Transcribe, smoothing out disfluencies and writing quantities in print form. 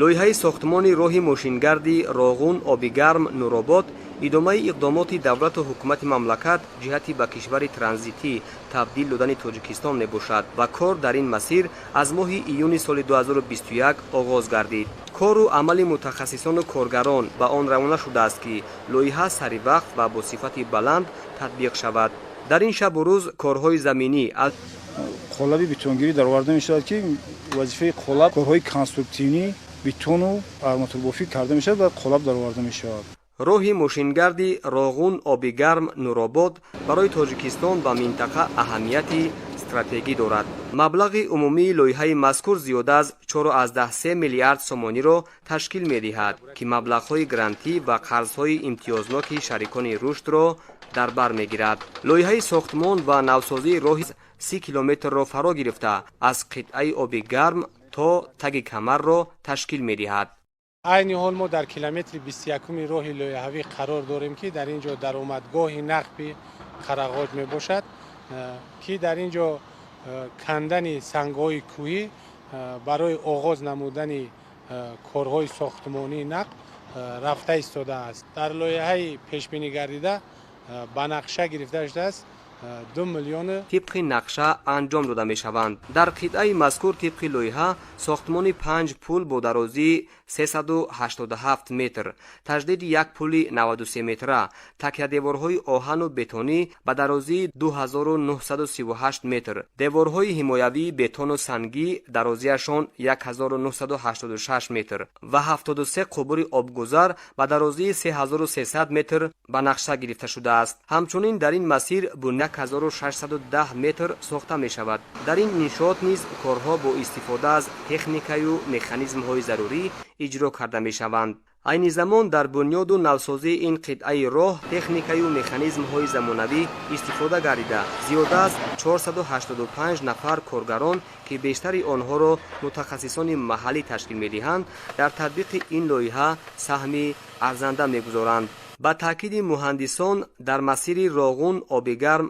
Лоиҳаи сохтмони роҳи мошингарди Роғун, Обигарм, Нуробод идомаи иқдомоти давлату ҳукумати мамлакат ҷиҳати ба кишвари транзитӣ табдил додани Тоҷикистон мебошад ва кор дар ин масир аз моҳи июни соли 2021 оғоз гардид. Кору амали мутахассисону коргарон ба он равона шудааст, ки лоиҳа саривақт ва бо сифати баланд татбиқ шавад. Дар ин шабу рӯз корҳои заминӣ аз Қолаби бетонгирӣ дароварда мешавад, ки вазифаи қолаб корҳои конструктивӣ, бетону арматурбофӣ карда мешавад ва қолаб дароварда мешавад. Роҳи мошингарди Роғун, Обигарм, Нуробод барои Тоҷикистон ва минтақа аҳамияти стратегӣ дорад. Маблағи умумии лоиҳаи мазкур зиёда аз 4,3 миллиард сомониро ташкил медиҳад, ки маблағҳои грантӣ ва қарзҳои имтиёзноки шарикони рушдро дар бар мегирад. Лоиҳаи сохтмон ва навсозии роҳи 30 километрро фаро гирифта, аз қитъаи Оби Гарм то Таги Камарро ташкил медиҳад. Айни ҳол мо дар километри 21-уми роҳи лоиҳавӣ қарор дорем, ки дар ин ҷо даромадгоҳи нақби Қарағоҷ мебошад, ки дар ин ҷо кандани сангҳои кӯҳӣ барои оғоз намудани корҳои сохтмонии нақб рафта истодааст. Дар лоиҳаи пешбинӣ гардида ба нақша гирифта шудааст 2 миллиону Тибқи нақша анҷом дода мешаванд. Дар қитъаи мазкур тибқи лоиҳа сохтмони панҷ пул бо дарозии 387 метр, таҷдиди як пули 93 метра, такядеворҳои оҳану бетонӣ ба дарозии 2938 метр, деворҳои ҳимоявии бетону сангӣ дарозиашон 1986 метр ва 73 қубури обгузар ба дарозии 3300 метр ба нақша гирифта шудааст. Ҳамчунин дар ин масир 1610 метр сохта мешавад. Дар ин иншоот низ корҳо бо истифода аз техникаю механизмҳои зарурӣ иҷро карда мешаванд. Айни замон дар бунёду навсозии ин қитъаи роҳ техникаю механизмҳои замонавӣ истифода гардида, зиёда аз 485 нафар коргарон, ки бештари онҳоро мутахассисони маҳаллӣ ташкил медиҳанд, дар татбиқи ин лоиҳа саҳми арзанда мегузоранд. Ба таъкиди муҳандисон, дар масири Роғун, Обигарм.